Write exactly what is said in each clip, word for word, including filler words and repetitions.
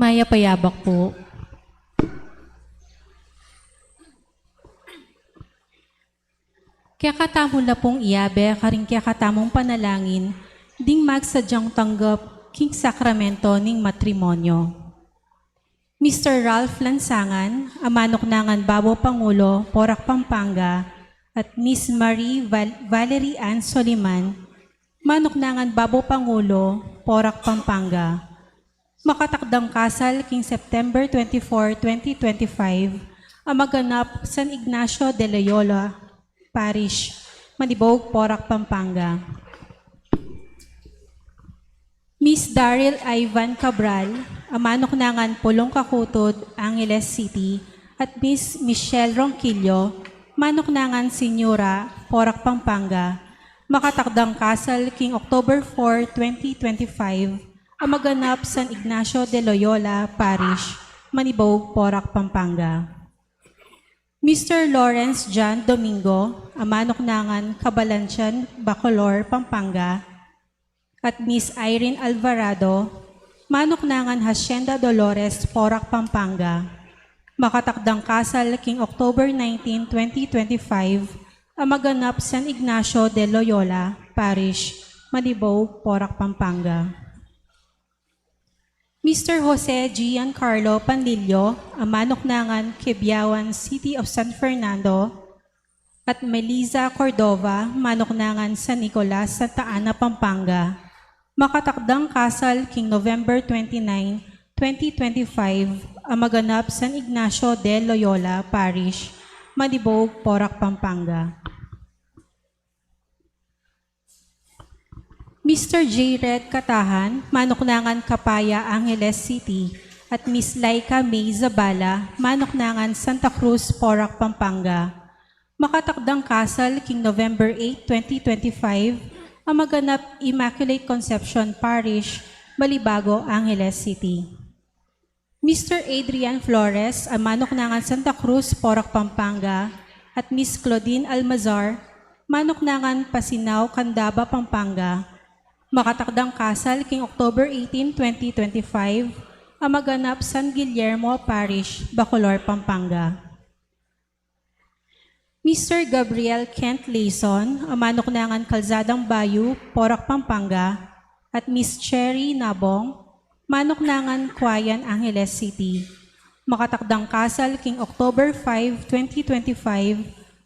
Mayap a yabak pu. Kekatamu la pung iyabe karing kekatamung panalangin ding magsadyang tanggap king sakramento ning matrimonyo. Mister Ralph Lansangan, a manuknangan babo pangulo, Porac, Pampanga, at Miss Marie Val-, Valerie Ann Soliman, manuknangan babo pangulo, Porac, Pampanga. Makatakdang kasal king September twenty-four, twenty twenty-five, a maganap San Ignacio de Loyola Parish, Manibog, Porac, Pampanga. Miss Daryl Ivan Cabral, a manuknangan Pulong Kakutud, Angeles City, at Miss Michelle Ronquillo, manuknangan Senyora, Porac, Pampanga, makatakdang kasal king October four, twenty twenty-five, a maganap San Ignacio de Loyola Parish, Manibog, Porac, Pampanga. Mister Lawrence John Domingo, a manuknangan Cabalantian, Bacolor, Pampanga, at Miss Irene Alvarado, manuknangan Hacienda Dolores, Porac, Pampanga. Makatakdang kasal king October nineteen, twenty twenty-five, a maganap San Ignacio de Loyola Parish, Manibog, Porac, Pampanga. Mister Jose Giancarlo Panlilio, a manuknangan Quiabawan, City of San Fernando, at Melissa Cordova, manuknangan San Nicolas, Santa Ana, Pampanga. Makatakdang kasal king November twenty-nine, twenty twenty-five, a maganap San Ignacio de Loyola Parish, Manibog, Porac, Pampanga. Mister J Red Katahan, manuknangan Kapaya, Angeles City, at Miss Laika May Zabala, manuknangan Santa Cruz, Porac, Pampanga. Makatakdang kasal king November eight, twenty twenty-five, a maganap Immaculate Conception Parish, Balibago, Angeles City. Mister Adrian Flores, a manuknangan Santa Cruz, Porac, Pampanga, at Miss Claudine Almazar, manuknangan Pasinao, Candaba, Pampanga. Makatakdang kasal king October eighteen, twenty twenty-five, a maganap San Guillermo Parish, Bacolor, Pampanga. Mister Gabriel Kent Leyson, a manuknangan Calzadang Bayu, Porac, Pampanga, at Miss Cherry Nabong, manuknangan Kuayan, Angeles City. Makatakdang kasal king October five, twenty twenty-five,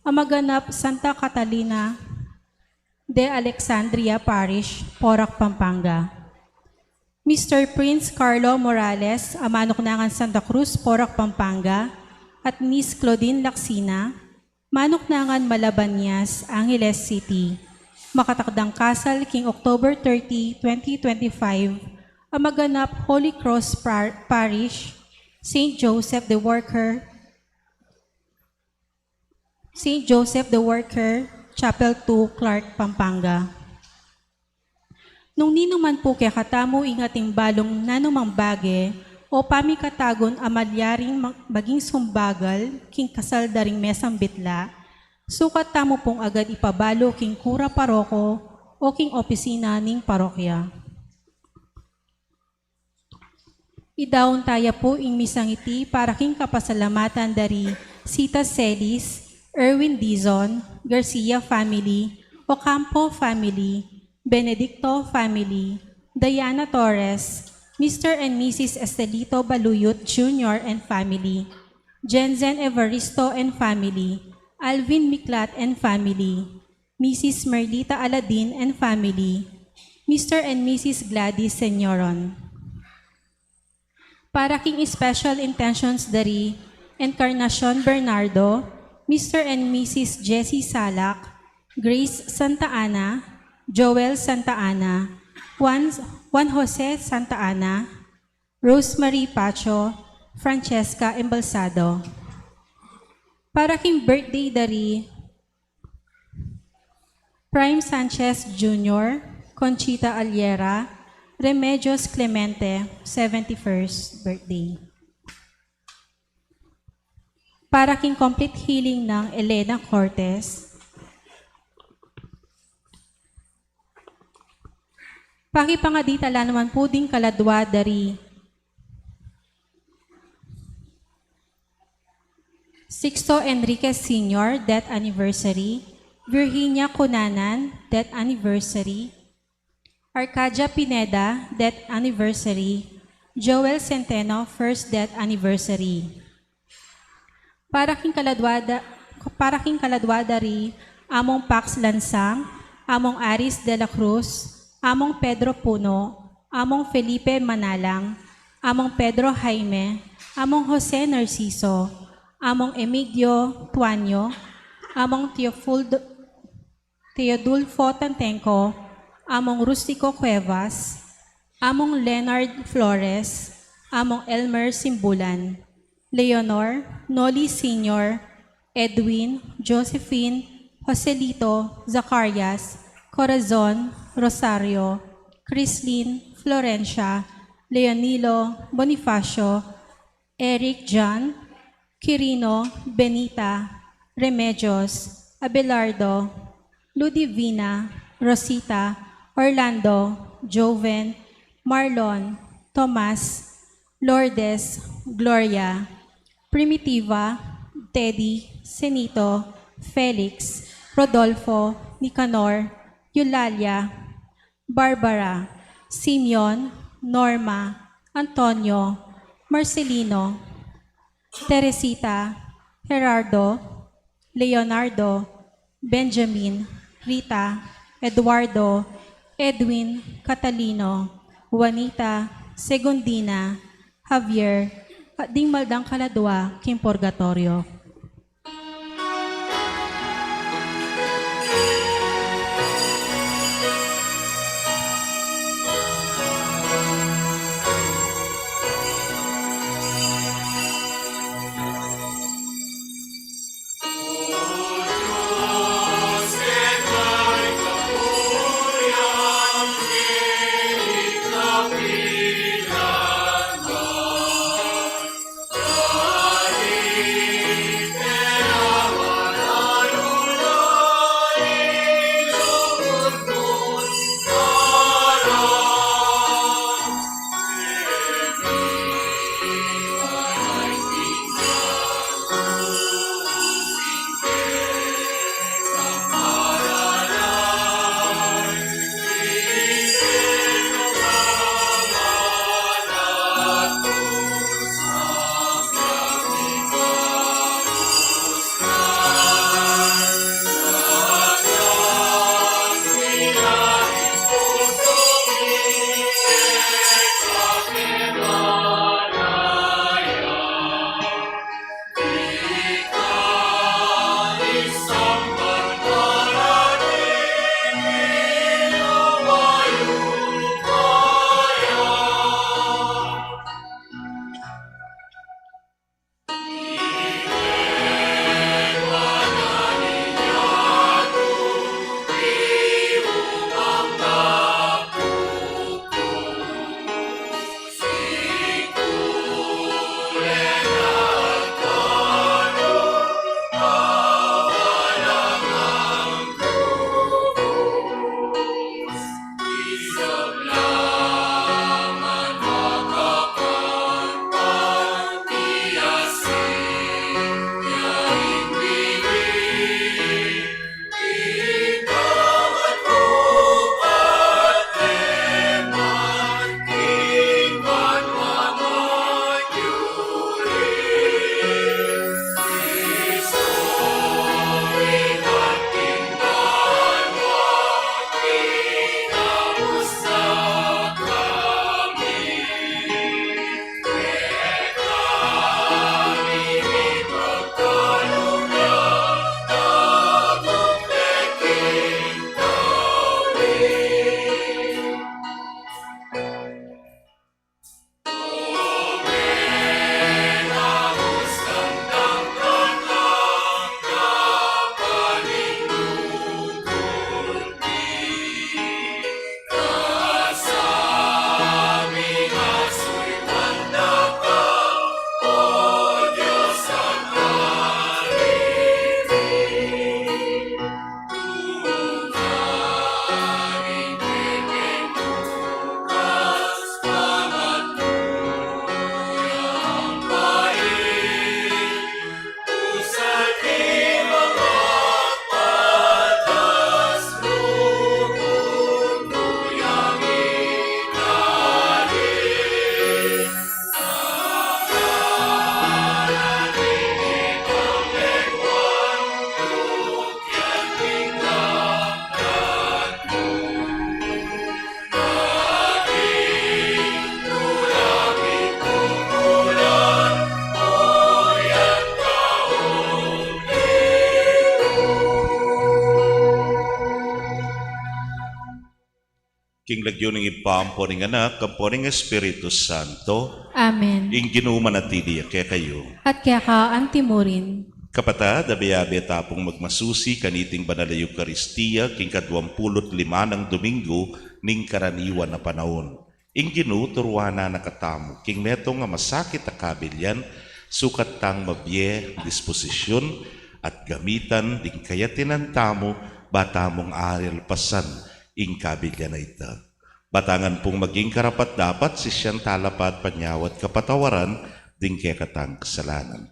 a maganap Santa Catalina de Alexandria Parish, Porac, Pampanga. Mister Prince Carlo Morales, a manuknangan Santa Cruz, Porac, Pampanga, at Miss Claudine Lacsina, manuknangan Malabanias, Angeles City. Makatakdang kasal king October thirty, twenty twenty-five, a maganap Holy Cross Par-, Parish, Saint Joseph the Worker, Saint Joseph the Worker, Chapel two, Clark, Pampanga. Nung ninu man pu kekatamu ing ating balung nanumang bage o pamikatagun a malyaring ma-, maging sumbagal king kasal da ring mesang bitla, sukat tamu pung agad ipabalu king kura paroko o king opisina ning parokya. Idaun taya pu ing misang iti para king kapasalamatan da ri Sita Celis, Erwin Dizon, Garcia family, Ocampo family, Benedicto family, Diana Torres, Mister and Missus Estelito Baluyot Junior and family, Jensen Evaristo and family, Alvin Miklat and family, Missus Merlita Aladin and family, Mister and Missus Gladys Senioron. Para king special intentions da ri Encarnacion Bernardo, Mister and Missus Jessie Salak, Grace Santa Ana, Joel Santa Ana, Juan, Juan Jose Santa Ana, Rosemary Pacho, Francesca Embalsado. Para king birthday da ri Prime Sanchez Junior, Conchita Aliera, Remedios Clemente, seventy-first birthday. Para king complete healing nang Elena Cortez. Pakipangadi tala naman pu ding kaladwa da ri To Enriquez Senior, death anniversary. Virginia Cunanan, death anniversary. Arcadia Pineda, death anniversary. Joel Centeno, first death anniversary. Para king kaladua da, para king kaladua da ri Among Pax Lansang, Among Aris de la Cruz, Among Pedro Puno, Among Felipe Manalang, Among Pedro Jaime, Among Jose Narciso, Among Emigdio Tuanyo, Among Teofuldo, Teodulfo Tantenco, Among Rustico Cuevas, Among Leonard Flores, Among Elmer Simbulan, Leonor, Noli Senior, Edwin, Josephine, Joselito, Zacarias, Corazon, Rosario, Chrislyn, Florencia, Leonilo, Bonifacio, Eric, John, Quirino, Benita, Remedios, Abelardo, Ludivina, Rosita, Orlando, Joven, Marlon, Tomas, Lourdes, Gloria, Primitiva, Teddy, Senito, Felix, Rodolfo, Nicanor, Eulalia, Barbara, Simeon, Norma, Antonio, Marcelino, Teresita, Gerardo, Leonardo, Benjamin, Rita, Eduardo, Edwin, Catalino, Juanita, Segundina, Javier, at ding maldang kaladua king purgatoryo. King lagyu ning Ibpa, ampo ning Anak, ampo ning Espiritu Santo. Amen. Ing Ginu manatili ya kekayu. At keka antimurin. Kapatad, abe-abe ta pung magmasusi kaniting banal a Eukaristia, king kaduang pulu't lima nang Domingo ning karaniwan a panaun. Ing Ginu turuan na katamu, king metung a masakit a kabilyan, sukat tang mabie disposisyun at gamitan ding kayatinan tamu, ba tamung alpasan ing kabilyan a ita. Ba tangan pung maging karapat-dapat, sisian tala pa at panyawad kapatawaran ding kekatang kasalanan.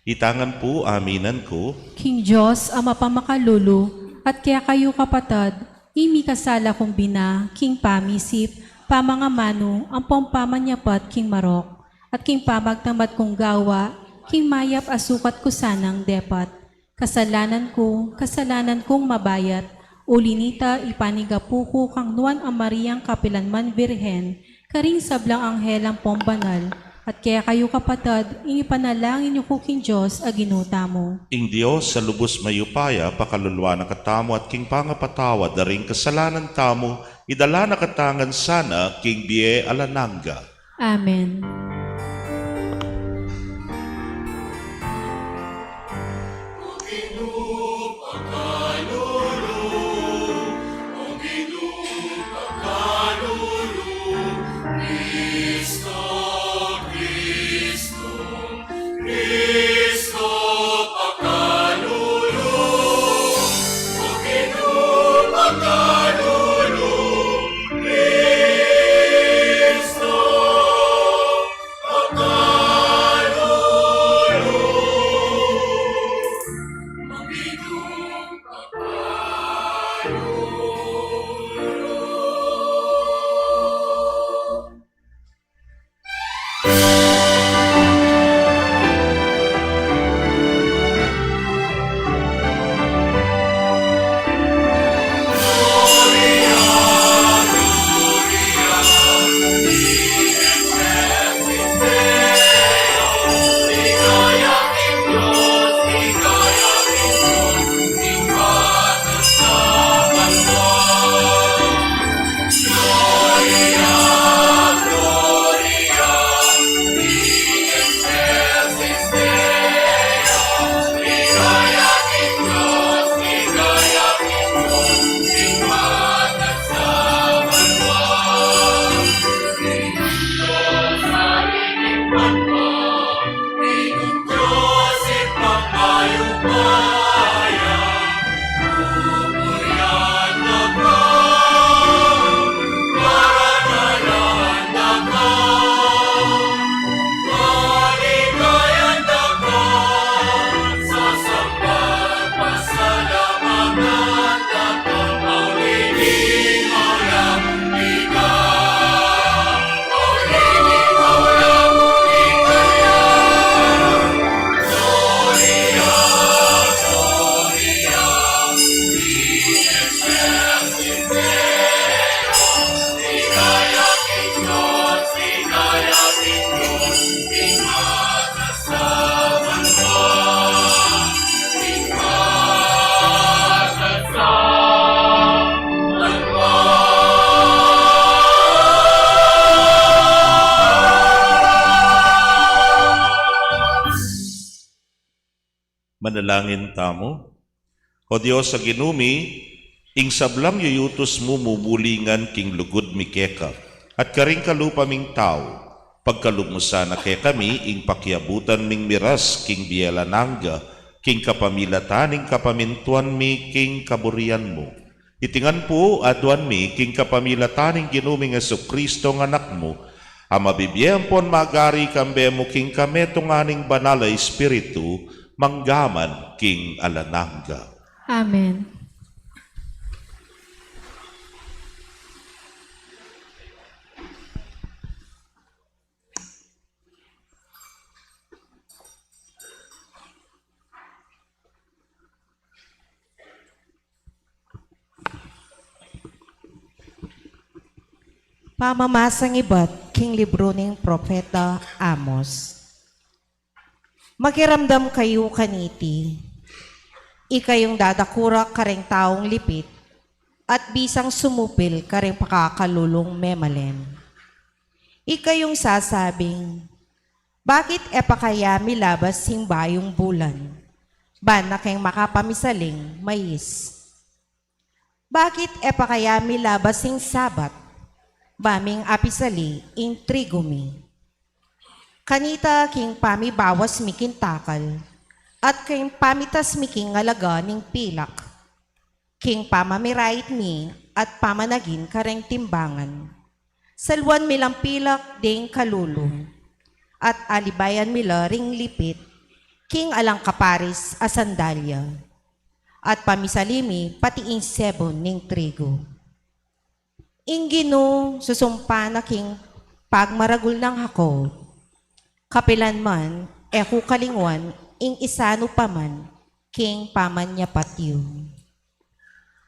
Ita ngan pu, aminan ku. King Dios a mapamakalulu, at kekayu kapatad, ing mikasala kung bina, king pamisip, pamangamanu, ampong pamanyapat king marok, at king pamagtamad kung gawa, king mayap a sukat ku sanang depat. Kasalanan ku, kasalanan kung mabayat, uli nita ipanigapu ku kang Nuan a Mariang kapilanman Birhen, karing sablang anghel ampong banal, at kekayu kapatad, ing ipanalangin yu ku king Dios a Ginu tamu. Ing Dios a lubus mayupaya, pakaluluan na katamu at king pangapatawad da ring kasalanan tamu, idala na katamu ngan sana king bie alang angga. Amen. Manalangin tamu. O Dios a Ginu mi, ing sablang yuyutus mu mumulingan king lugud mi keka, at karing kalupa ming tau, pagkalub mu sana kekami ing pakiabutan ming miras king bie alang angga, king kapamilatan ning kapamintuan mi king kaburian mu. Iti ngan pu aduan mi king kapamilatan ning Ginu ming Jesucristo a Anak mu, a mabibie ampon magari kambe mu king kametungan ning Banal a Espiritu, mangga man king alang angga. Amen. Pamamasang ibat king libru ning Propeta Amos. Makiramdam kayu kaniti, ikayung dadakura kareng taung lipit, at bisang sumupil karing pakakalulung memalen. Ikayung sasabing, "Bakit e pa kaya milabas ing bayung bulan, ban na keng makapamisaling mais? Bakit e pa kaya milabas ing Sabat, ba ming apisali ing trigu mi? Kanita king pamibawas mi king takal, at king pamitas mi king alaga ning pilak, king pamamirait mi at pamanagin kareng timbangan. Saluan mi lang pilak ding kalulu, at alibayan mi la ring lipit king alang kaparis a sandalya, at pamisali mi pati ing sebun ning trigu." Ing Ginu susumpa na king pagmaragul nang Jacob. Kapilan man e ku kalingwan ing isanu pa man king pamanyapat yu.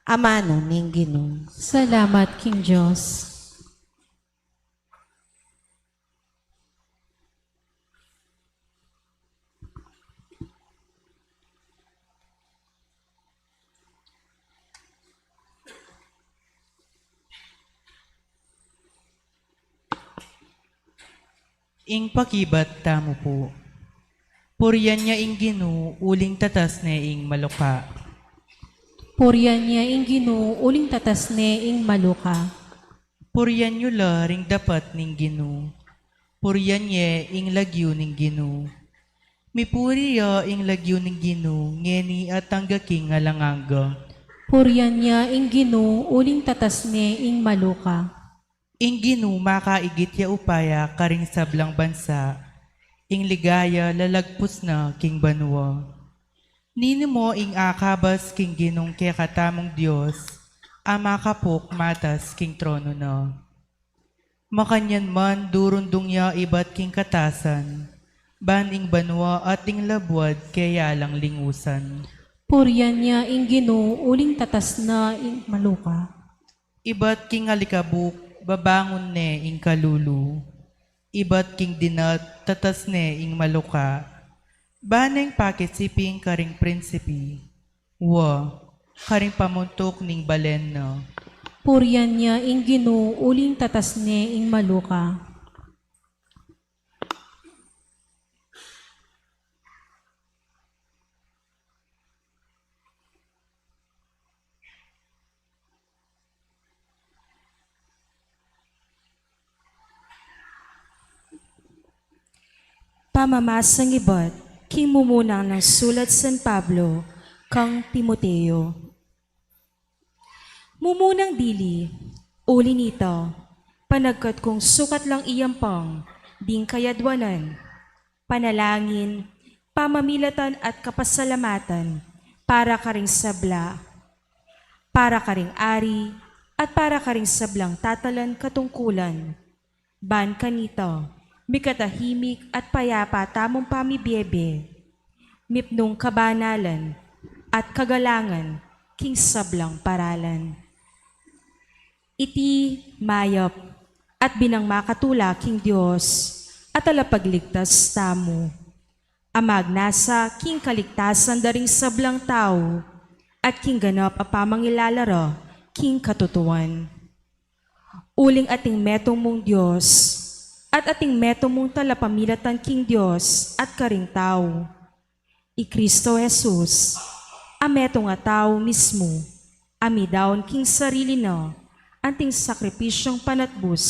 Amanu ning Ginu. Salamat king Dios. Ing pakibat tamu pu. Purian ya ing Ginu uling tatas ne ing maluka. Purian ya ing Ginu uling tatas ne ing maluka. Purian yu la ring dapat ning Ginu. Purian ye ing lagyu ning Ginu. Mipuri ya ing lagyu ning Ginu, ngeni at angga king alang angga. Purian ya ing Ginu uling tatas ne ing maluka. Ing Ginu makaigit ya upaya karing sablang bansa, ing ligaya lalagpus na king banua. Ninu mo ing akabas king Ginung kekatamung Dios, a makapuk matas king trono na? Makanyan man durundung ya ibat king katasan, ban ing banua at ing labuad keya lang lingusan. Purian ya ing Ginu uling tatas ne ing maluka. Ibat king alikabuk babangun ne ing kalulu. Ibat king dinat tatas ne ing maluka. Ban neng pakisiping karing prinsipi. Wa, karing pamuntuk ning balen na. Purian ya ing Ginu uling tatas ne ing maluka. Pamamasang ibat king mumunang nang sulat San Pablo kang Timoteo. Mumunang dili, uli nita, panagkat kung sukat lang iyampang ding kayadwanan, panalangin, pamamilatan at kapasalamatan para karing sabla, para karing ari, at para karing sablang tatalan katungkulan. Ban kanita, mikatahimik at payapa tamung pamibiebe, mipnung kabanalan at kagalangan king sablang paralan. Iti mayap at binang makatula king Dios at talapagligtas tamu, a magnasa king kaligtasan da ring sablang tau at king ganap a pamangilala ra king katutuan. Uling ating metung mung Dios at ating metung mung talapamilatan king Dios at karing tau, i Kristo Jesus, a metung a tau mismu, a midaun king sarili na anting sakripisyung panatbus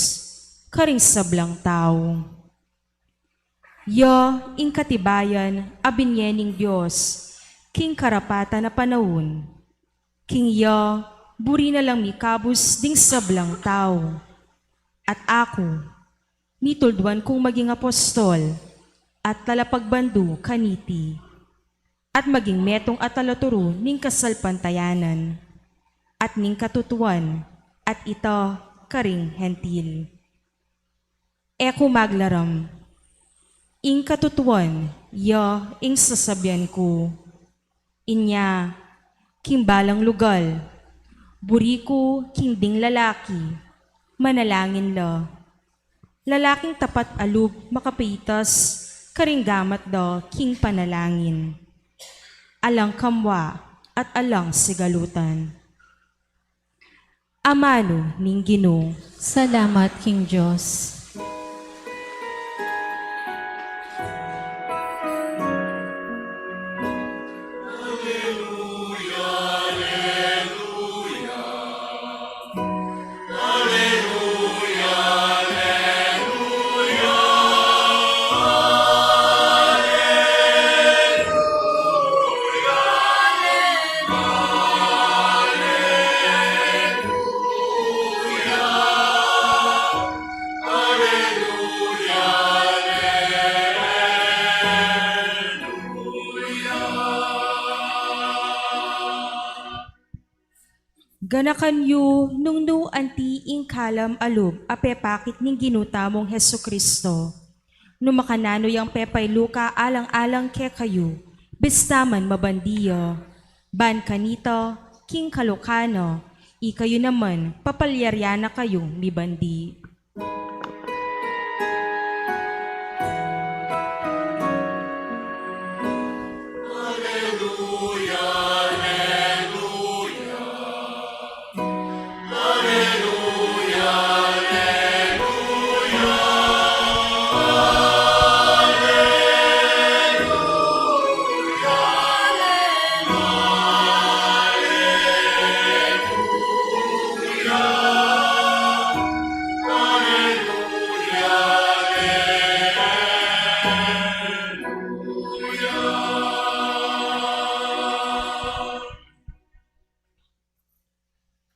karing sablang tau. Ya ing katibayan a binie ning Dios king karapatan a panaun. King ya buri na lang mikabus ding sablang tau. At aku, nitulduan kung maging apostol at talapagbandu kaniti, at maging metung a talaturu ning kasalpantayanan at ning katutuan, at ita karing Hentil. E ku maglaram. Ing katutuan, ya ing sasabian ku. Inya, king balang lugal, buri ku king ding lalaki, manalangin la. Lalaking tapat a lub makapitas karing gamat da king panalangin. Alang kamwa at alang sigalutan. Amanu ning Ginu. Salamat king Dios. Ganakan yu nung nu anti ing kalam a lub a pepakit ning Ginu tamung Jesucristo. Nu makananu yang pepailuka alang-alang kekayu, bista man mabandi ya. Ban kanita, king kaluka na, ikayu naman, papalyarian na kayung mibandi.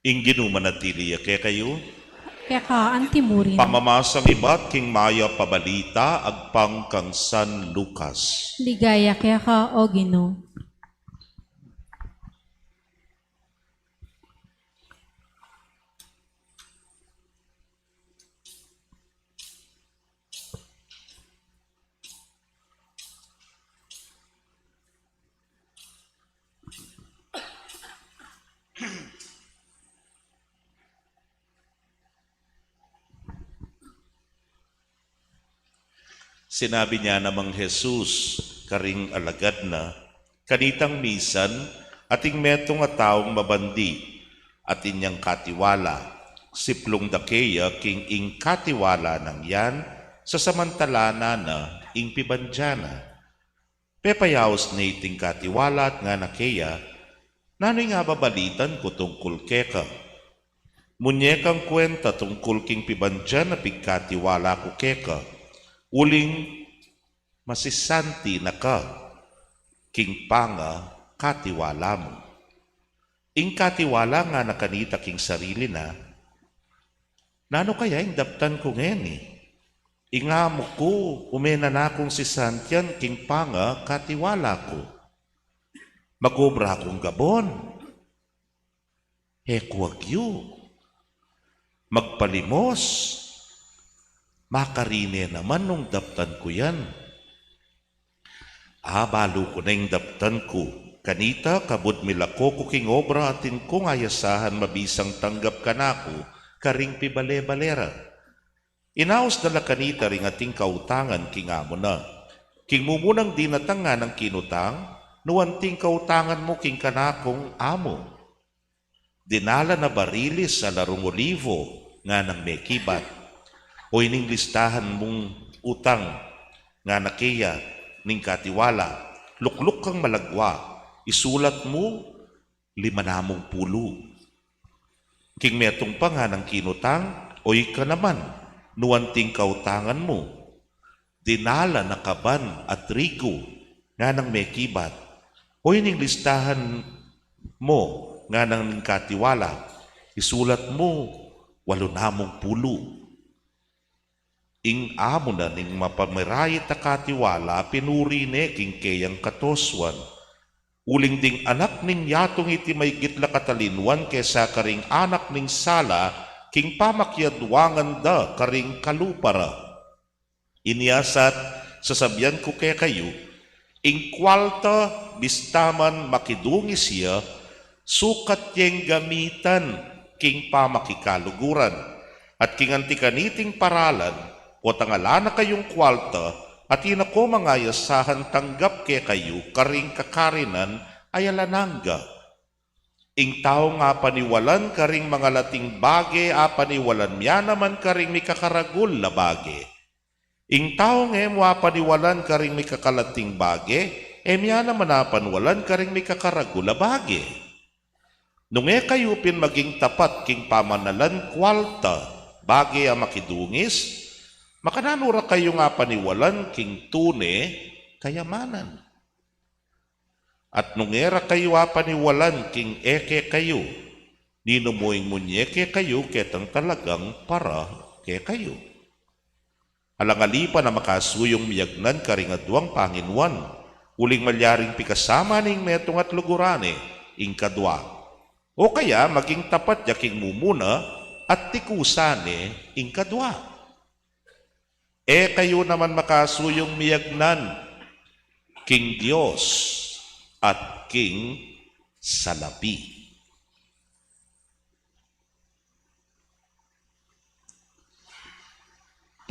Ing Ginu manatili ya kekayu. Keka antimurin. Pamamasang ibat king mayap a balita agpang kang San Lucas. Ligaya keka, O Ginu. Sinabi na namang Jesus karing alagad na, kanitang misan, atin metung a taung mabandi, atin yang katiwala, siplung da keya king ing katiwala nang yan, sasamantalanan na ing pibandian na. Pepayaus ne iting katiwala at ngana keya, nanu ing ababalitan ku tungkul keka? Munye kang kuenta tungkul king pibandian a pigkatiwala ku keka, uling masisanti na ka king pangakatiwala mu. Ing katiwala ngana kanita king sarili na, nanu kaya ing daptan ku ngeni? Ing amu ku, ume na kung sisantian king pangakatiwala ku. Mag-obra kung gabon. E ku agyu. Magpalimos. Makarine naman nung daptan ku yan. A, balu ku na ing daptan ku. Kanita, kabud milako ku king obra atin kung ayasahan mabisang tanggap kanaku, karing pibale-bale ra. Inaus na la kanita ring ating kautangan king amu na. King mumunang dinatang nganang kinutang, nu anting kautangan mu king kanakung amu? Dinala na barilis a larung olivo, nganang mekibat. O ining listahan mung utang, ngana keya ning katiwala, lukluk kang malagwa, isulat mu lima namung pulu. King metung pa nganang kinutang, o ika naman, nu anting kautangan mu? Dinala na kaban a trigu, nganang mekibat. O ining listahan mu, nganang ning katiwala, isulat mu walu namung pulu. Ing amu na ning mapamerait a katiwala, pinuri ne king keyang katosuan. Uling ding anak ning yatung iti maygit la katalinuan kesa karing anak ning sala, king pamakiadwangan da karing kalupa ra. Inya sat, sasabian ku kekayu, ing kualta, bista man makidungis ya, sukat yeng gamitan king pamakikaluguran, at king anti kaniting paralan, potang ala na kayung kualta, atin na ko mangayasahan tanggap kekayu karing kakarinan a alang angga. Ing taung apaniwalan karing mangalating bage, apaniwalan mia naman karing mikakaragul a bage. Ing taung e mu apaniwalan karing mikakalating bage, e mia naman apaniwalan karing mikakaragul a bage. Nung e kayu pin maging tapat king pamanalan kualta, bage a makidungis, makananu ra kayung apaniwalan king tune kayamanan? At nung e ra kayu apaniwalan king e kekayu, ninu mu ing munye kekayu ketang talagang para kekayu? Alang alipan a makasuyung miyagnan karing aduang panginuan, uling malyaring pikasama ne ing metung at luguran ne ing kadua. O kaya maging tapat ya king mumuna at tikusan ne ing kadua. E kayu naman makasuyung miyagnan king Dios at king salapi.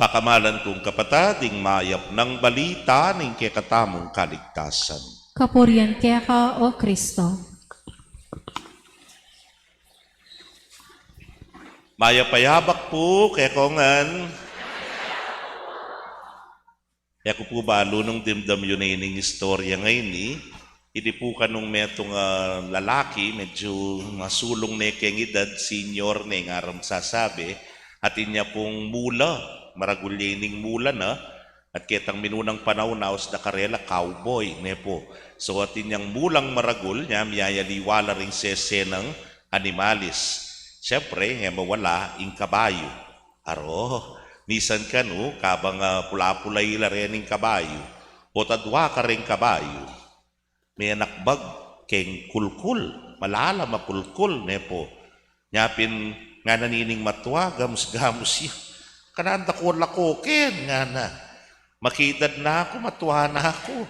Pakamalan kung kapatad, ing mayap nang balita ning kekatamung kaligtasan. Kapurian keka, O Kristo. Mayap a yabak pu kekongan. E ku pu balu nung dimdam yu ne ining istorya ngeni, idi pu kanung metung a lalaki, medyu masulung ne keng edad, senior ne ing aram sasabi, atin ya pung mula, maragul ya ining mula na, at ketang minunang panaun, aus da karela cowboy, ne pu. So, atin yang mulang maragul, nya miyayaliwa la ring sesenang animalis. Siyempre, e mawala ing kabayu. Aro, misan kanu, kabang, ah, pula-pula ila reng kabayu, o tadwa kareng kabayu, menakbag keng kulkul, malalam a kulkul, ne pu. Nya pin ngana nining matwa, gamus-gamus ya. Kananda ku lako ken, ngana. Makiedad na ku, matwa na ku.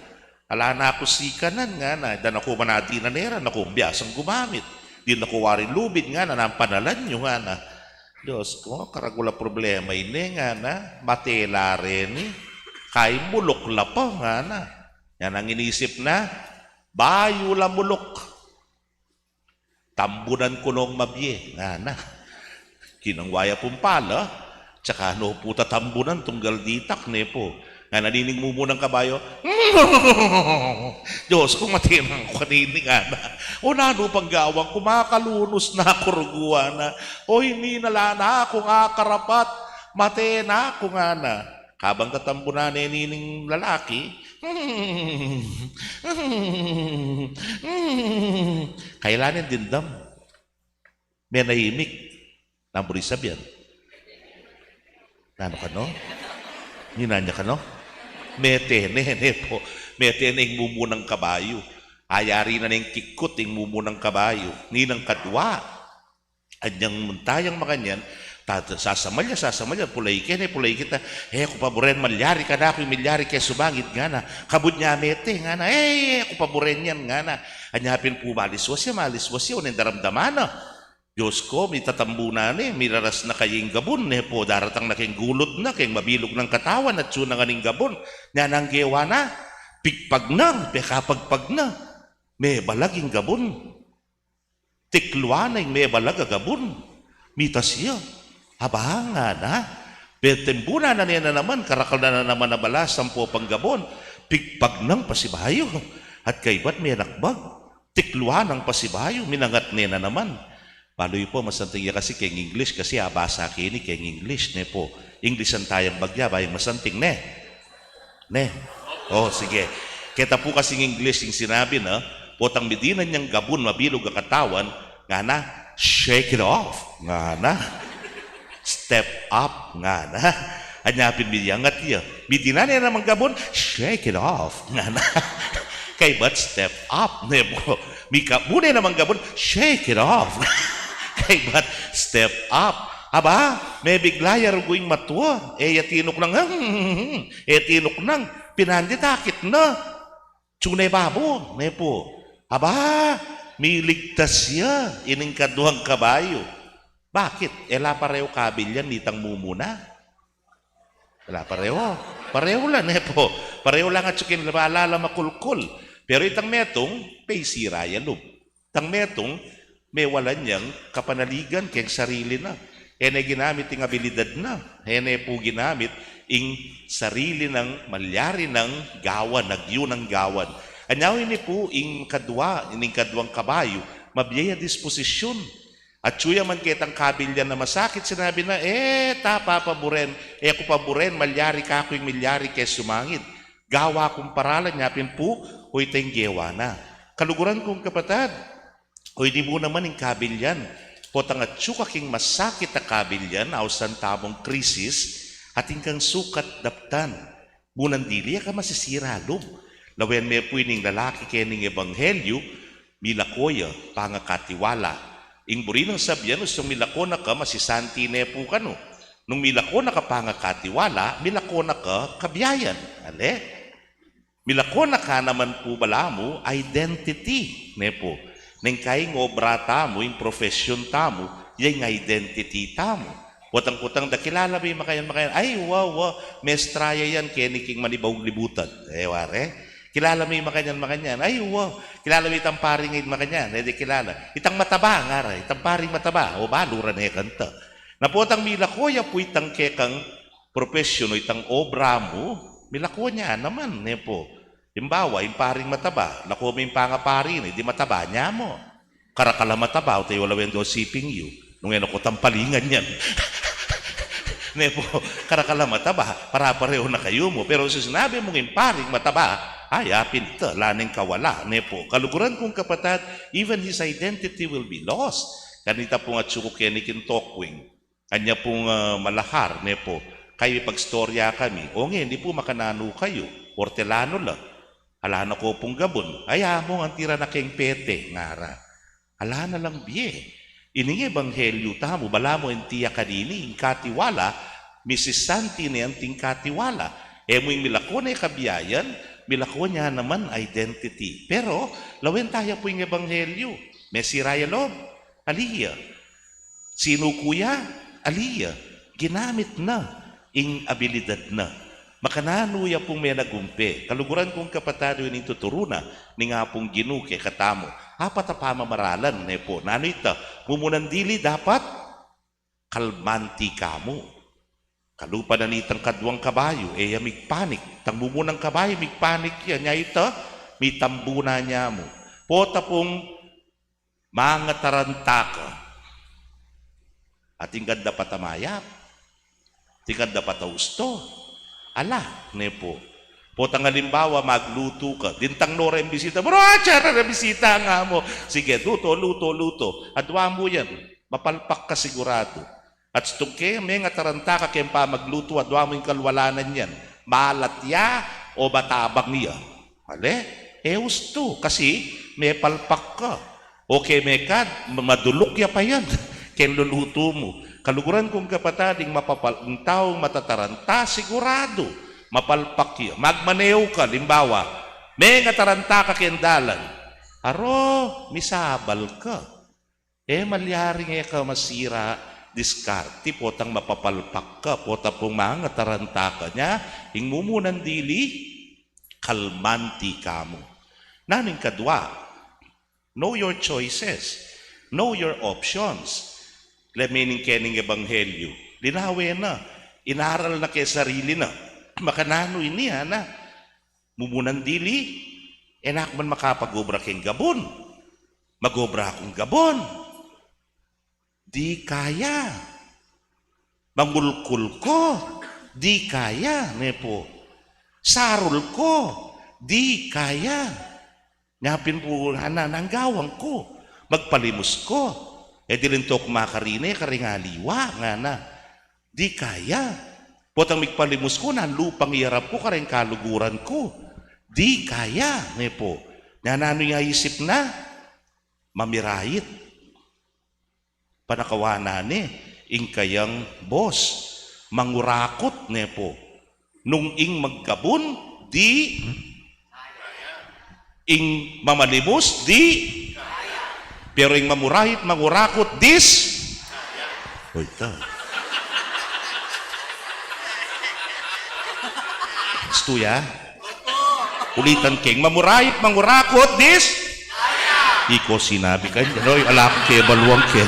Ala na kung sikanan, ngana. E da na ku man dinan e, e da na ku biasang gumamit. Dinan ku waring lubid, ngana, nanu panalan yu, ngana. Dios ku, karagul a problema ini, ngana. Mate la reni. Kain muluk la pa, ngana. Yan ang inisip na, bayu la muluk. Tambunan ku nong mabie, ngana. Kinangwa ya pung pala, tsaka no pu tatambunan tunggal ditak, ne pu. Ngana nining mumunang kabayu, Dios ku, mate na ku kanini, ngana. O nanu pang gawan ku, makalunus na ku rugu, ngana. O ini na la na kung akarapat, mate na ku, ngana. Kabang tatambunan ne nining lalaki, kaila neng dimdam. Menahimik. Nanu buri sabian? Nanu kanu? Ninanu kanu? Mete ne, ne pu. Mete ne ing mumunang kabayu. Ayari na neng kikut ing mumunang kabayu. Ninang kadwa. Anyang mintayang makanyan, ta-, sasamalya, sasamalya, pulai ke ne, pulai kita. E ku paburen malyari kanaku ing milyari ke subangid, ngana. Kabud nya mete, ngana. E, e ku paburen yan, ngana. Anya pin pu maliswas ya, maliswas ya, o neng daramdaman na. Dios ku, mitatambunan ne, miraras na kaya ing gabun, ne pu, daratang na keng gulud na, keng mabilug nang katawan, atyu na ngan ing gabun. Nya nanu ing gewa na, pigpag na, pekapagpag na. Mebalag ing gabun. Tikluan na ing mebalag a gabun. Mitas ya. Aba, ngana. Petembunan na ne na naman, karakal na na naman a balas ampong gabun. Pigpag nang pasibayu. At kaybat menakbag. Tikluan nang pasibayu, minangat ne na naman. Balu yu pu, masanting ya kasi keng English, kasi abasa ke ini keng English, ne pu. English-an tayang bagya, bayu masanting, ne? Ne? O, sige. Keta pu kasing English ing sinabi na, potang midinan yang gabun, mabilug a katawan, ngana, "Shake it off," ngana. "Step up," ngana. Anya pin miyangat ya. Midinan ne namang gabun, "Shake it off," ngana. Kaybat, "Step up," ne pu. Mikabu ne namang gabun, "Shake it off." Kaybat, "Step up." Aba, mebigla ya rugu ing matwa. E ya tinuknang, e tinuknang. Pinandit akit na. Atyu ne babo, ne pu. Aba, miligtas ya ining kaduang kabayu. Bakit? E la pareho kabil yan nitang mumuna. E la pareho. Pareho la, ne pu. Pareho la nga atyu king malalam a kulkul. Pero itang metung, paisira ya lub. Itang metung, Mewalan yang kapanaligan keng sarili na. E ne ginamit ing abilidad na. E ne pu ginamit ing sarili nang malyari nang gawan, agyu nang gawan. Anya ini pu ing kadwa, ining kadwang kabayu, mabie ya disposisyun. Atyu ya man ketang kabilyan a masakit, sinabi na, "E ta papaburen, e ku paburen, malyari kaku ing milyari ke sumangid. Gawa kung paralan." Nya pin pu, o ita ing gewa na. Kaluguran kung kapatad, o ini mu naman ing kabilyan. Potang atyu ka king masakit a kabilyan, ausan tamung krisis, atin kang sukat daptan. Munan dili e ka masisira lub. Lawen me pu ining lalaki kening ebanghelyu, milako ya pangakatiwala. Ing buri nang sabian, ustung milako na ka, masisanti ne pu kanu. Nung milako na ka pangakatiwala, milako na ka kabiayan. Ale? Milako na ka naman pu balamu identity, ne pu. Neng kaing obra tamu, ing profesyon tamu, ya ing identity tamu. Potang-potang da, kilala me makanyan, makanyan. Ay, wa, wa, mestra ya yan, keni king manibaung libutan. E, ware? Kilala me makanyan, makanyan. Ay, wa, kilala me itang paring makanyan. E, di kilala. Itang mataba, ngara. Itang paring mataba. O, balu ra ne kanta. Na potang milako ya pu itang kekang profesyon o itang obra mu, milako nya naman, ne pu. Imbawa, ing paring mataba, lako me ing pangapari na, di mataba nya mu. Karakal a mataba, o tayu lawen do siping yu. Nung e na ku tampalingan yan. Ne pu, karakal a mataba, pare-pareho na kayu mu. Pero sinabi mung ing paring mataba, ay, apin ita, ala neng kawala, ne pu. Kaluguran kung kapatad, even his identity will be lost. Kanita pung atyu ku keni king Tokwing. Anya pung, ah, malahar, ne pu. Kayu ipagstorya kami. O nge, ini pu makananu kayu. Ortelano la. Ala na ko pung gabun. Ay, among, anti ra na keng pete, ngara. Ala na lang bie. Ining ebanghelyu tamu, balamu anti ya kanini, ing katiwala, misisanti ne anting katiwala. E mu ing milako ne kabiayan, milako nya naman identity. Pero, lawen taya pu ing ebanghelyu. Mesira ya lub. Ali ya. Sinuku ya, ali ya, ginamit na ing abilidad na. Makananu ya pung menagumpe. Kaluguran kung kapatad, o ining tuturu na ning Apung Ginu kekatamu. Apat a pamamaralan, ne pu. Nanu ita? Mumunan dili dapat kalmanti kamu. Kalupa na nitang kadwang kabayu, e ya migpanik. Itang mumunang kabayu, migpanik ya. Nya ita, mitambu na nya mu. Pota pung mangataranta ka. Atin kang dapat a mayap. Atin kang dapat a usto. Ala, ne pu. Potang alimbawa, maglutu ka. Dintang no reng bisita. Bro, atsya ra reng bisita, nga mu. Sige, luto, luto, luto. Adwa mu yan. Mapalpak ka siguradu. At stung ke, mengataranta ka keng pamaglutu, adwa mu ing kalwalanan yan. Malat ya o matabang ya? Ale? E ustu, kasi mepalpak ka. O ke mekad, ma-, maduluk ya pa yan keng lulutu mu. Kaluguran kung kapatad, ing mapapal-, ing taung matataranta, siguradu, mapalpak ya. Magmaneu ka, limbawa, mengataranta ka keng dalan. Aro, misabal ka. E malyaring e ka masira diskarte, potang mapapalpak ka, pota pung mangataranta ka. Nya, ing mumunan dili, kalmanti kamu. Nanu ing kadwa? Know your choices. Know your options. Leme ning kening ebanghelyu. Linawe na, inaral na keng sarili na. Makananu ini, ana? Mumunan dili, e na ku man makapag-obra keng gabun. Mag-obra kung gabun. Di kaya. Mangulkul ko. Di kaya, ne pu. Sarul ko. Di kaya. Nya pin pu, ngana, nanu ing gawan ku? Magpalimus ku. E diling to ku makarine karing aliwa, ngana. Di kaya. Potang migpalimus ku, nanu pang iyarap ku kareng kaluguran ku? Di kaya, ne pu. Nya nanu ing aisip na? Mamirait. Panakawanan ne ing kayang boss. Mangurakut, ne pu. Nung ing maggabun, di, ing mamalimus, di, pero ing mamurait, mangurakut, dis. Uy, ta. Ustu ya? Ulitan ke, ing mamurait, mangurakut, dis. Iko sinabi kanya, Roy, ala kung kebaluan ken.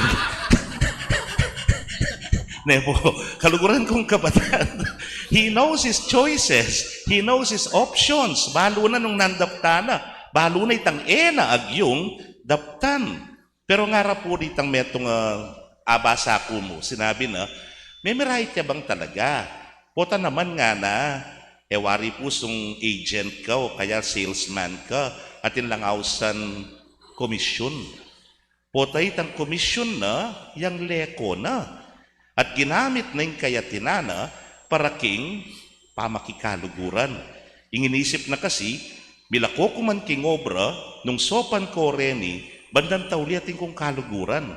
Ne po, kaluguran kung kapatad. He knows his choices. He knows his options. Balu na nung nandaptan na. Balu na itang e na agyung daptan. Pero ngara pu ditang metung, ah, abasa ku mu, sinabi na, "Memirait ya bang talaga? Pota naman," ngana, "e wari pu sung agent ka o kaya salesman ka, atin lang ausan komisyun. Pota itang komisyun na, yang leko na." At ginamit na ing kayatinan na para king pamikikaluguran. Ing inisip na kasi, milako ku man king obra, nung sopan ko reni, bandang tauli atin kung kaluguran.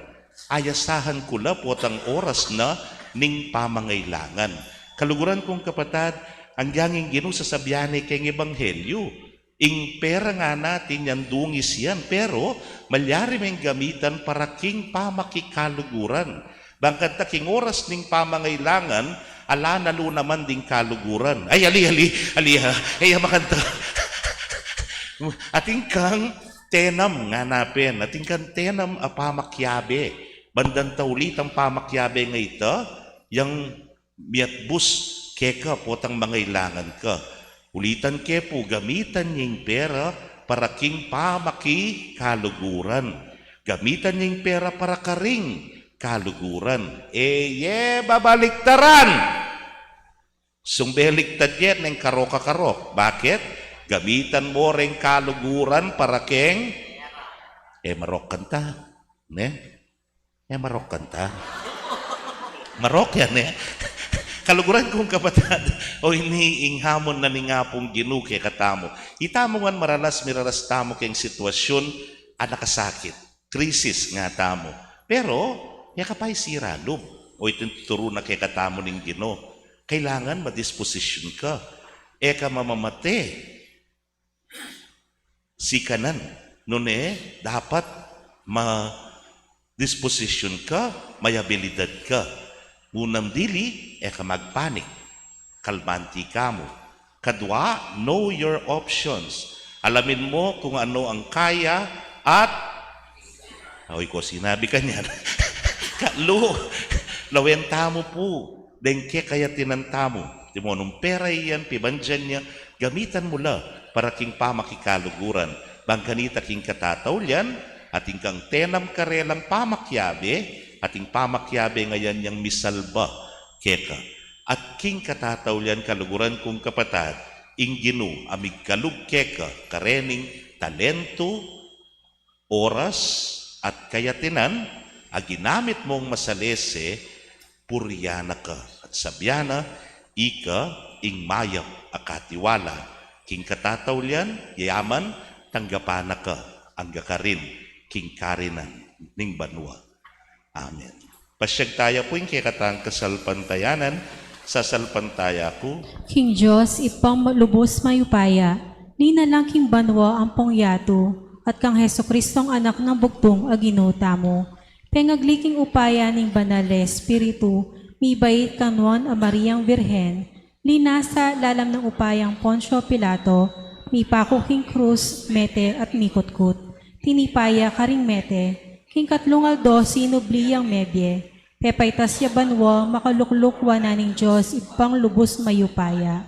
Ayasahan ku la potang oras na ning pamangailangan. Kaluguran kung kapatad, anggang ing Ginu sasabian ne keng ebanghelyu. Ing pera ngana atin yang dungis yan, pero malyari meng gamitan para king pamakikaluguran. Bang kanita king oras ning pamangailangan, ala na lu naman ding kaluguran. Ay, ali, ali, ali, ha? Ay, makanta. Atin kang tenam ngana pin. Atin kang tenam a pamakiabe. Bandang tauli itang pamakiabe nga ita, yang miatbus keka potang mangailangan ka. Ulitan ke pu, gamitan ye ing pera para king pamakikaluguran. Gamitan ye ing pera para karing kaluguran. E ye babaliktaran. Sung beliktad ye neng karok-karok. Bakit? Gamitan mo reng kaluguran para keng, e, marok kanita. Ne? E, marok kanita. Marok yan, e. Kaluguran kung kapatad, o ini ing hamon na ning Apung Ginu kekatamu. Itamu ngan maralas miraras tamu keng sitwasyun a nakasakit, krisis nga tamu. Pero, e ka pa isira lub. O iting tuturu na kekatamu ning Ginu. Kailangan madisposisyun ka. E ka mamamate sikanan. Nune, dapat madisposisyun ka, may abilidad ka. Unang dili, e ka magpanik. Kalmanti ka mu. Kadwa, know your options. Alamin mo kung ano ang kaya at, awi ko sinabi kanyan. Katlu, lawen tamu pu deng kekayatinan tamu. Antimo nung pera yan, pibandian ya, gamitan mu la para king pamakikaluguran. Bang kanita king katataulian, atin kang tenam karelang pamakiabe, ating pamakiabe ngayan yang misalba keka. At king katataulian, kaluguran kung kapatad, ing Ginu a migkalub keka karening talentu, oras, at kayatinan a ginamit mung masalese, purian na ka at sabian na, ika ing mayap a katiwala. King katataulian, yayaman, tanggapan na ka angga karin king karinan ning banua. Amen. Pasyag taya pu ing kekatang kasalpantayanan, sasalpantaya ku. King Dios, Ibpang lubus mayupaya, linalang king banua ampong yatu, at kang Jesucristong Anak nang bugtung a Ginu tamu. Pengagli king upaya ning Banal a Espiritu, mibait kang Nuan a Mariang Birhen, linasa lalam nang upayang Poncio Pilato, mipaku king krus, mete at mikutkut. Tinipa ya karing mete, king katlung aldo sinubli yang mebie, pepaitas ya banua, makalukluk wanan ning Dios Ibpang lubus mayupaya.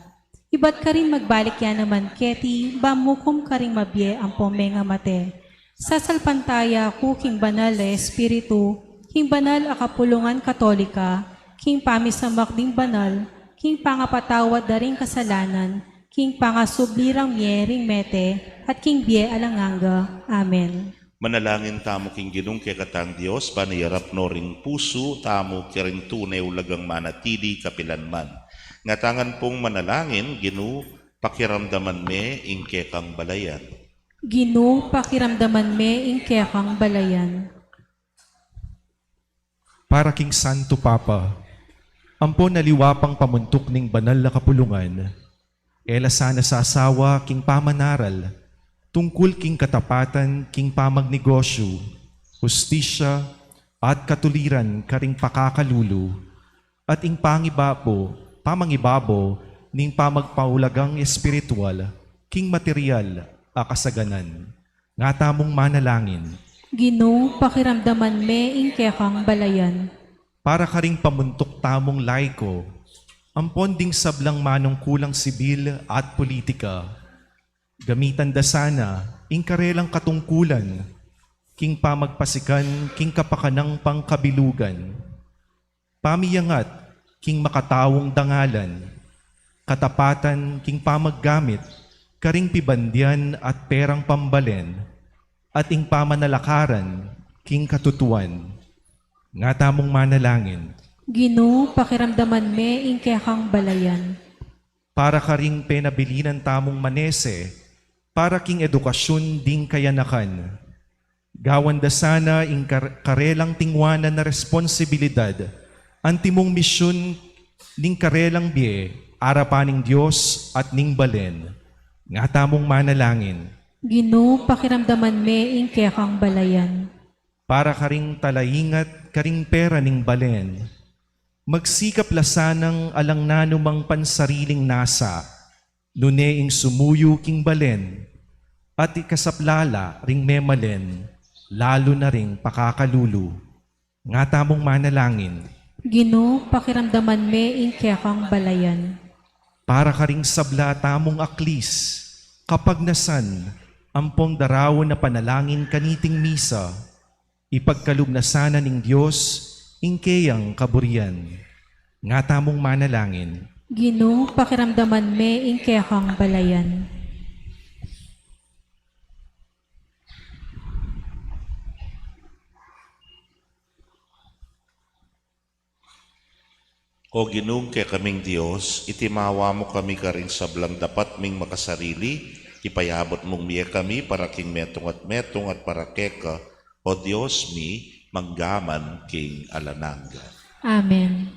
Ibat karin magbalik ya naman keti, ba mukum karing mabie ampong mengamate. Sasalpantaya ku king Banal a Espiritu, king banal a kapulungan Katolika, king pamisamak ding banal, king pangapatawad da ring kasalanan, king pangasubli rang mie ring mete, at king bie alang angga. Amen. Manalangin tamu king Ginung kekatang Dios, ban iyarap no ring pusu tamu karing tune ulagang manatili kapilanman. Ngatamu ngan pung manalangin, Ginu, pakiramdaman me ing kekang balayan. Ginu, pakiramdaman me ing kekang balayan. Para king Santo Papa, ampon aliwa pang pamuntuk ning banal a kapulungan, e la sana sasawa king pamanaral tungkul king katapatan king pamagnegosyu, hustisya, at katuliran karing pakakalulu, at ing pangibabo, pamangibabo ning pamagpaulagang espiritual king material a kasaganan. Ngatamung manalangin Ginu, pakiramdaman me ing kekang balayan. Para karing pamuntuk tamung laiko, ampon ding sablang manungkulang sibil at politika, gamitan da sana ing karelang katungkulan king pamagpasikan king kapakanang pangkabilugan, pamiangat king makataung dangalan, katapatan king pamaggamit karing pibandian at perang pambalen, at ing pamanalakaran king katutuan. Nga tamung manalangin. Ginu, pakiramdaman me ing kekang balayan. Para karing penabilinan tamung manese para king edukasyun ding kayanakan, gawan da sana ing kar-, karelang tingwanan a responsibilidad antimong misyun ning karelang bie arapan ning Dios at ning balen. Nga tamung manalangin. Ginu, pakiramdaman me ing kekang balayan. Para karing talaingat karing pera ning balen, magsikap la sanang alang nanumang pansariling nasa, nune ing sumuyu king balen at ikasapla la ring memalen, lalu na ring pakakalulu. Nga tamung manalangin. Ginu, pakiramdaman me ing kekang balayan. Para karing sabla tamung aklis, kapagnasan, ampong daraun a panalangin kaniting misa, ipagkalub na sana ning Dios ing keyang kaburian. Nga tamung manalangin. Ginu, pakiramdaman me ing kekang balayan. O Ginung kekaming Dios, itimawa mu kami karing sablang dapat ming makasarili, ipayabut mung mie kami para king metung at metung at para keka, O Dios mi, mangga man king alang angga. Amen.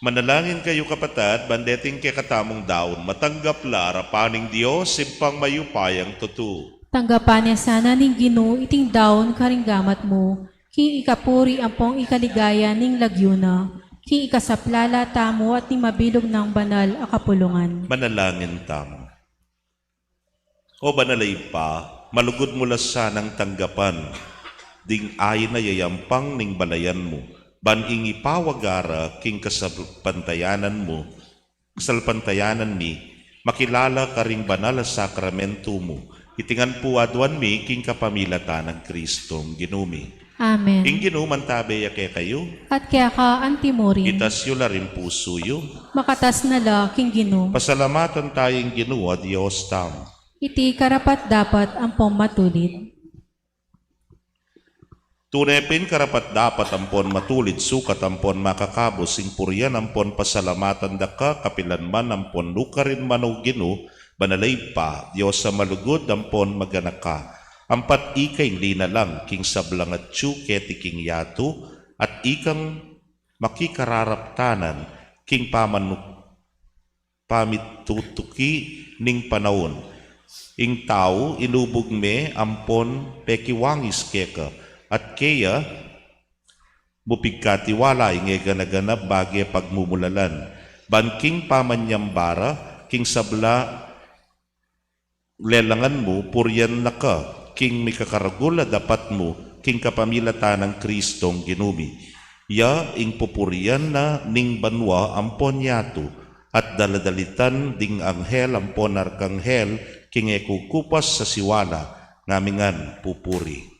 Manalangin kayu, kapatad, ban deting kekatamung daun matanggap la arapan ning Dios, Ibpang mayupayang tutu. Tanggapan na sana ning Ginu iting daun karing gamat mu, king ikapuri ampong ikaligaya ning lagyu na, king ikasaplala tamu at ning mabilug nang banal a kapulungan. Manalangin tamu. O Banal a Ibpa, malugud mu la sanang tanggapan ding ain a yayampang ning balayan mu, ban ing ipawaga ra king kasalpantayanan mu, kasalpantayanan mi, makilala karing banal a sakramentu mu. Iti ngan pu aduan mi king kapamilatan nang Kristong Ginu mi. Amen. Ing Ginu mantabe ya kekayu. At keka antimurin. Itas yu la ring pusu yu. Makatas na la king Ginu. Pasalamatan taya ing Ginu a Dios tamu. Iti karapat-dapat ampon matulid. Tune pin karapat-dapat ampon matulid, sukat ampon makakabus ing purian ampon pasalamatan daka kapilan man ampon nukarin man, O Ginu, Banal a Ibpa, Dios a malugud ampon maganaka. Ampat ika ing linalang king sablang atyu keti king yatu, at ikang makikararaptanan king pamanu-, pamitutuki ning panaun. Ing tau inubug me ampon pekiwangis keka, at keya mu pigkatiwala ing e gana-ganap bage pagmumulalan. Ban king pamanyamba ra king sabla lelangan mu, purian na ka king mikakaragul a dapat mu king kapamilatan nang Kristong Ginu mi. Ya ing pupurian na ning banua ampon yatu, at daladalitan ding anghel ampon arkanghel king e kukupas a siwala, ngamingan pupuri.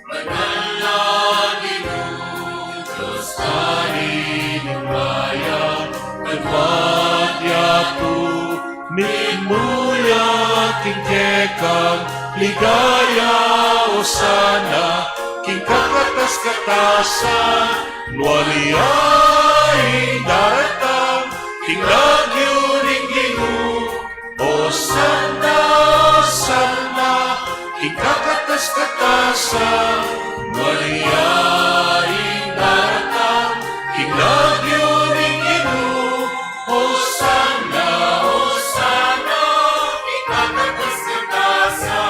Banal a Ginu, Dios a di numaya, banua at yatu, mimulak ing kekang ligaya, Osana king kakatas-katasan, nuan ya ing daratang king lagyu ning Ginu. Osana, Osana king kakatas-katasan, nuan ya ing daratang king lagyu ning Ginu. Osana, Osana king kakatas-katasan.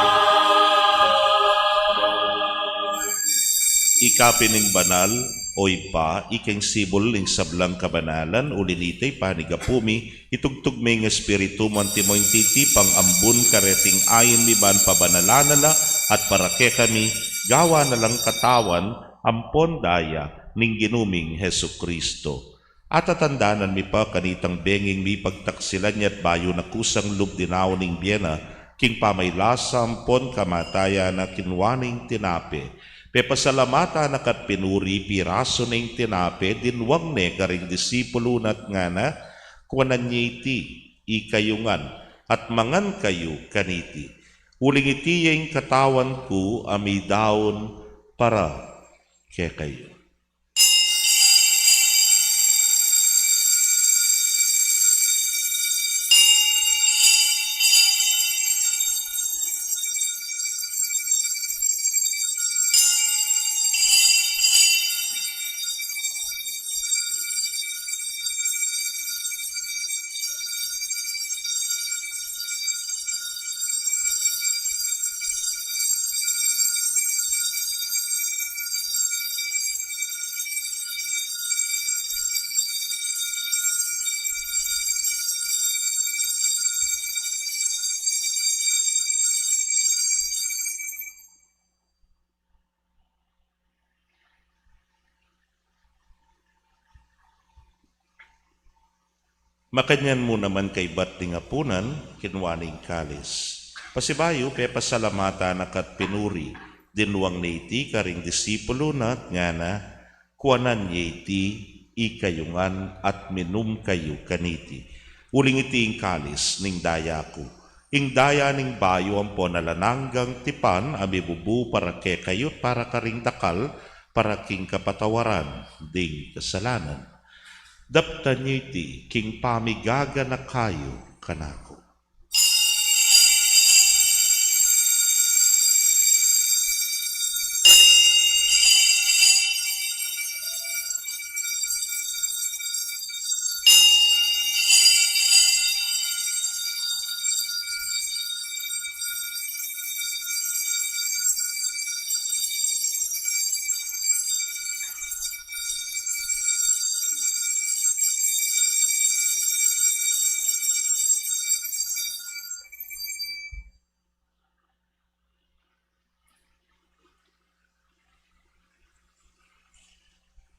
Ika pin ing banal, O Ibpa, ika ing sibul ning sablang kabanalan, uli nita ipanigapu mi, itugtug me ing Espiritu mu antimo ing titipang ambun kareting ain mi ban pabanalan na la at para kekami, gawan na lang katawan ampon daya ning Ginu ming Jesucristo. Atatandanan mi pa kanitang benging mipagtaksilan ya at bayu na kusang lub dinaun ing bie na, king pamailasa ampon kamatayan na kinua ne ing tinape. Pepasalamatan na ka't pinuri, pirasu ne ing tinape, dinwang ne karing disipulu na at ngana, kuanan ye iti, ikayu ngan, at mangan kayu kaniti. Uling iti ya ing katawan ku a midaun para kekayu. Makanyan mu naman kaybat ding apunan, kinua ne ing kalis. Pasibayu, pepasalamatan na ka't pinuri, dinwang ne iti karing disipulu na at ngana, kuanan ye iti, ikayu ngan, at minum kayu kaniti. Uling iti ing kalis ning daya ku, ing daya ning bayu ampon alang anggang tipan, a mibubu para kekayu at para karing dakal, para king kapatawaran ding kasalanan. Daptan yu iti king pamigaganaka yu kanaku.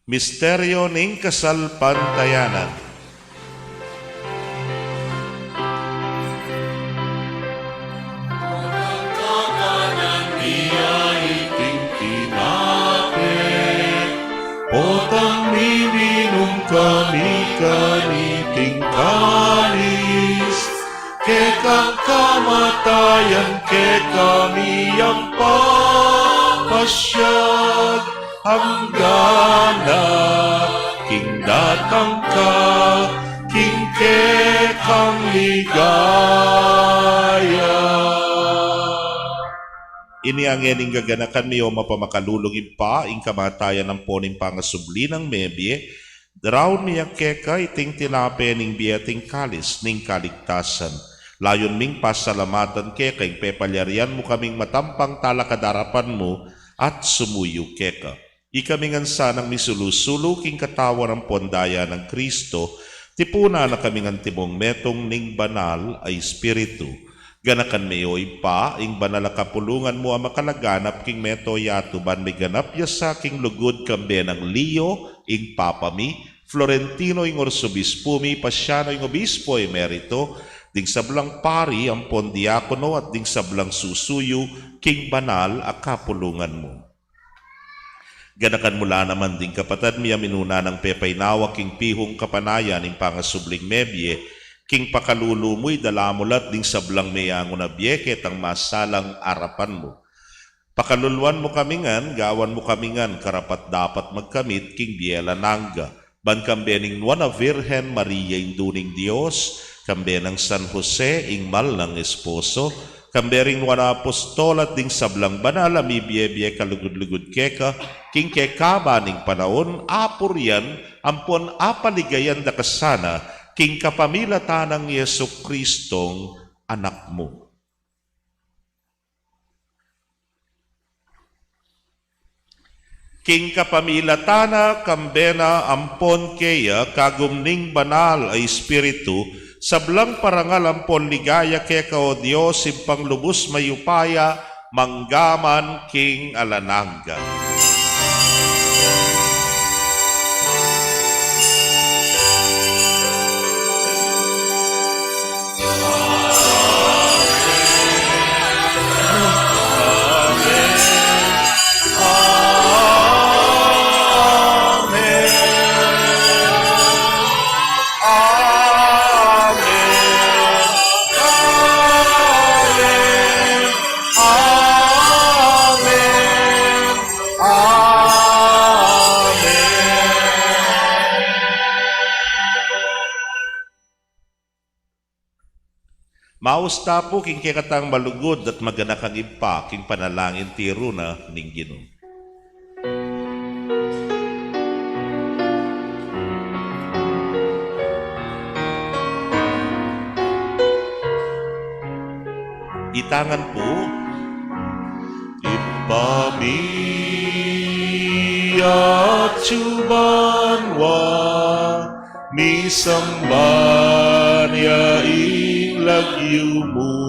Misteryo ning kasalpantayanan. Potang miminum kami kaniting kalis, kekang kamatayan kekami yang papasyag, anggang na king datang ka, king kekang ligaya. Ini ngeni ing gaganakan mi, o mapamakalulung Ibpa, ing kamatayan ampon ing pangasubli nang mebie, daraun mi ya keka iting tinape ning bie at ing kalis ning kaligtasan. Layun ming pasalamatan keka ing pepalyarian mu kaming matampang talakad king arapan mu at sumuyu keka. Ikami ngan sanang misulu-sulu king katawan ampon daya nang Kristo, tipunan na kaming antimo metung ning Banal a Espiritu. Ganakan me, o Ibpa, ing banal a kapulungan mu a makalaganap king mabilug a yatu, ban miganap ya sa king lugud kambe nang Leo, ing Papa mi, Florentino, ing Arsobispu mi, Pasiano, ing Obispo Emerito, ding sablang pari ampon diakono, at ding sablang susuyu king banal a kapulungan mu. Ganakan mu la naman ding kapatad mi a minuna nang pepainawa king pihung kapanayan ning pangasubling mebie, king pakalulu mu idala mu la at ding sablang meyangu na bie ketang masalang arapan mu. Pakaluluan mu kami ngan, gawan mu kami ngan karapat-dapat magkamit king bie alang angga. Ban kambe ning Nuan a Virgen Maria, Indu ning Dios, kambe nang San Jose, ing mal nang esposo, kambe ring nuan a apostol at ding sablang banal a mibie-bie kalugud-lugud keka, king kekaban ning panaun, apurian ampon apaligayan da ka sana, king kapamilatan nang Jesucristong Anak mu. King kapamilatan na, kambe na, ampon keya, kagum ning Banal a Espiritu, sablang parangal ampon ligaya keka, o Dios, Ibpang lubus mayupaya, mangga man king alang angga. Maus ta pu king kekatang malugud at maganakang Ibpa, king panalangin tiru na ning Ginu. Itangan pu. Ibpa mi, atsu banua, misamban ya ing lagyu mu.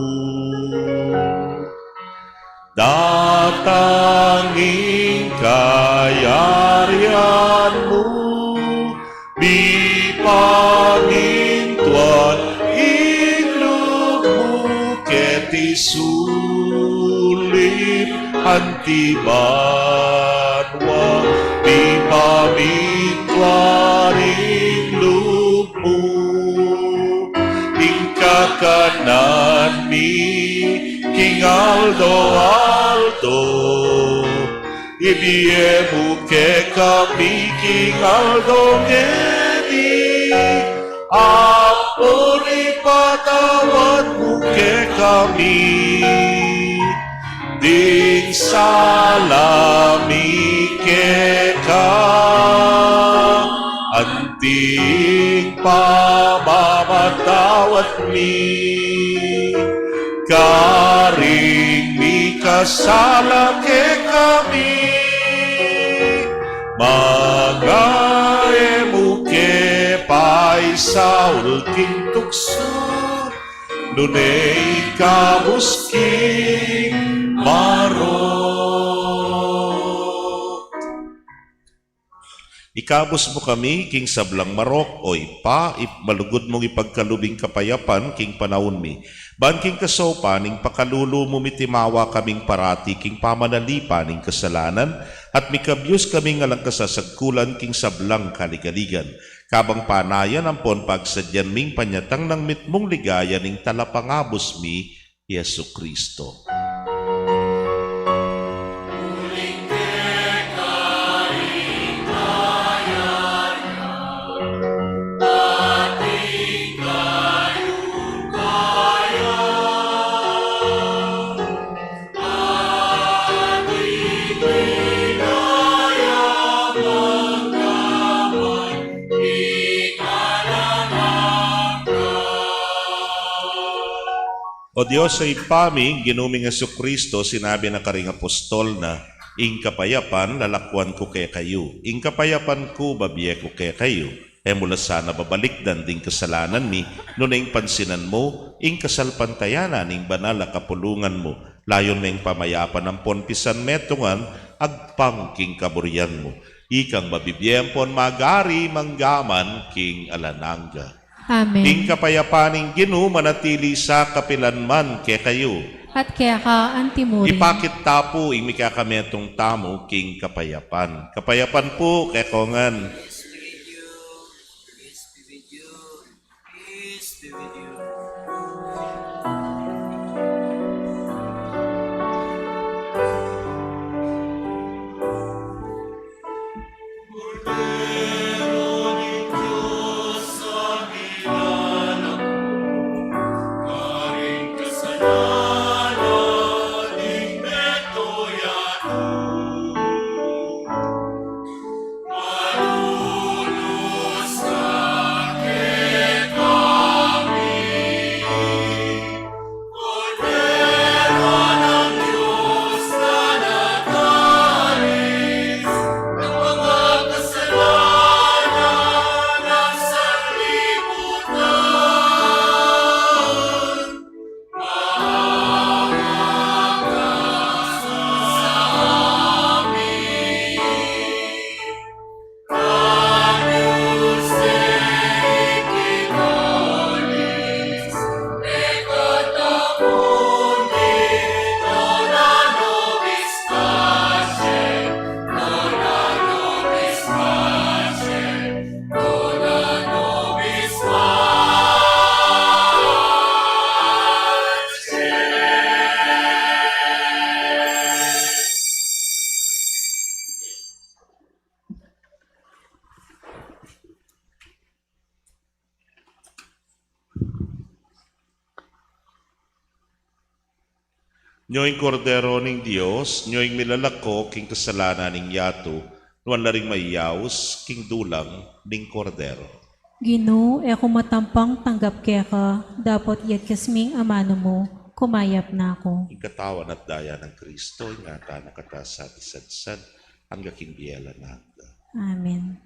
Datang ing kayarian mu, mipamintuan ing lub mu keti sulip anti banua, mipamintuan ing lub mu, ing kakanan mi king aldo-aldo, ibie mu kekami king aldo ngeni, Ampon ipatawad mu kekami ding sala mi keka, anting pamamatawad mi karing mikasala kekami. Manga e mu ke paisaul king tuksu, nune ikabus king marok. Ikabus mu kami king sablang marok, O Ibpa, ip-, malugud mung ipagkalub ing kapayapan king panaun mi. Ban king kasaupan ning pakalulu mu, mitimawa kaming parati king pamanalipan ning kasalanan, at mikabyus kaming alang kasasagkulan king sablang kaligaligan. Kabang panayan ampon pagsadyan ming panyatang nang mitmung ligaya ning Talapangabus mi, Jesucristo. O Dios a Ibpa mi, ing Ginu ming Jesucristo, sinabi na karing apostol na, "Ing kapayapan lalakwan ku kekayu, ing kapayapan ku babie ku kekayu." E mu la sana babalikdan ding kasalanan mi, nune ing pansinan mu ing kasalpantayanan ning banal a kapulungan mu. Layun me ing pamayapan ampon pisan metungan agpang king kaburian mu. Ikang mabibie ampon magari mangga man king alang angga. Amen. Ing kapayapan ning Ginu manatili sa kapilan man kekayu. At keka antimurin. Ipakit ta pu ing mikakametung tamu king kapayapan. Kapayapan pu kekongan. Nyo ing Kordero ning Dios, nyo ing milalako king kasalanan ning yatu, nuan la ring mayaus king dulang ning Kordero. Ginu, e ku matampang tanggap keka, dapot iyatas me ing amanu mu, kumayap na ku. Ing katawan at daya nang Kristo, ingatan na kata sa isadsad, angga king bie alang angga. Amen.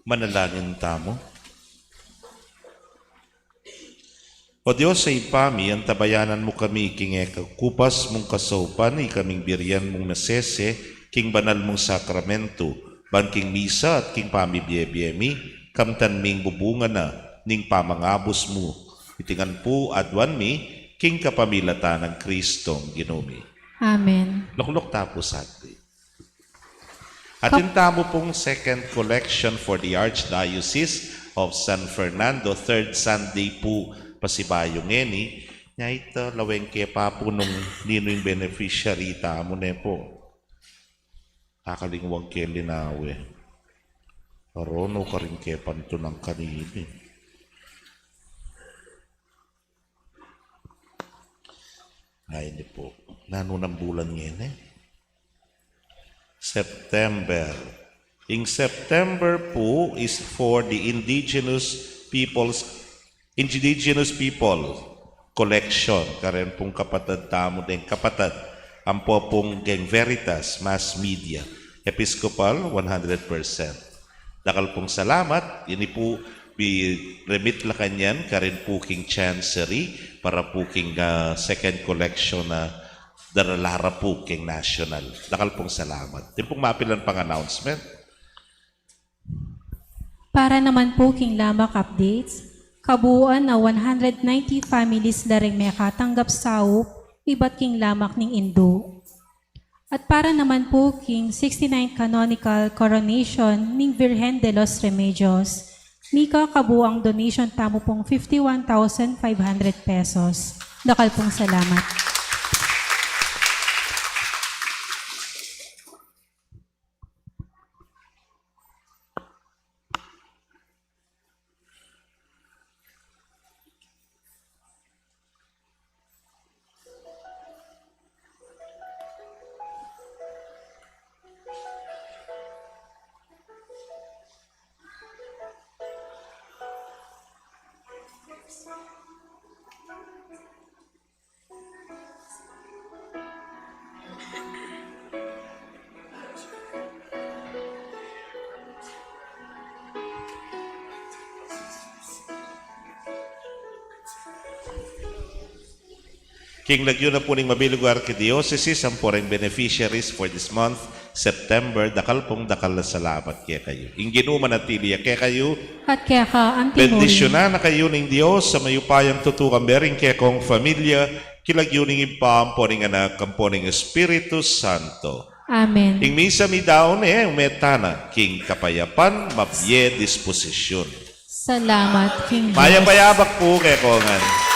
Manalangin tamu. O Dios a Ibpa mi, antabayanan mu kami king e kakupas mung kasaupan, ikaming birian mung masese king banal mung sakramentu, ban king misa at king pamibie-bie mi, kamtan ming bubungan na ning pamangabus mu. Iti ngan pu aduan mi king kapamilatan nang Kristong Ginu mi. Amen. Lukluk ta pu saglit. Atin tamu pung second collection for the Archdiocese of San Fernando, third Sunday pu pasibayu ngeni. Nya ita, lawen ke pa pu nung ninu ing beneficiary tamu ne pu. Kakalingwan ke linawe. Arono karin ke pantunan kanini. Ay, ini pu. Nanu nang bulan ngeni? September. Ing September pu is for the indigenous peoples, indigenous people collection. Karin pung kapatad tamu deng kapatad. Ampo pung deng Veritas Mass Media. Episcopal, one hundred percent. Dakal pung salamat, ini pu, bi-remit la kanyan, karin pu king Chancery, para pu king, ah, second collection na darala ra pu king national. Dakal pung salamat. Atin pung mapilan pang announcement. Para naman pu king Lamak updates, kabuuan na one hundred ninety families la ring mekatanggap saup, ibat king Lamak ning Indu. At para naman pu king sixty-ninth canonical coronation ning Virgen de los Remedios, mika kabuang donation tamu pung fifty-one thousand five hundred pesos. Dakal pung salamat. King lagyu na pu ning mabilug a arkidiosesis, ampo reng beneficiaries for this month, September, dakal pung dakal a salamat kekayu. Ing Ginu manatili ya kekayu. At keka anti mo rin. Bendisyunan na kayu ning Dios a mayupayang tutu, kambe ring kekong familia, king lagyu ning Ibpa, ampo ning Anak, ampo ning Espiritu Santo. Amen. Ing misa mi daun e, ume tana king kapayapan, mabie disposisyun. Salamat king Dios. Mayap a yabak pu kekongan.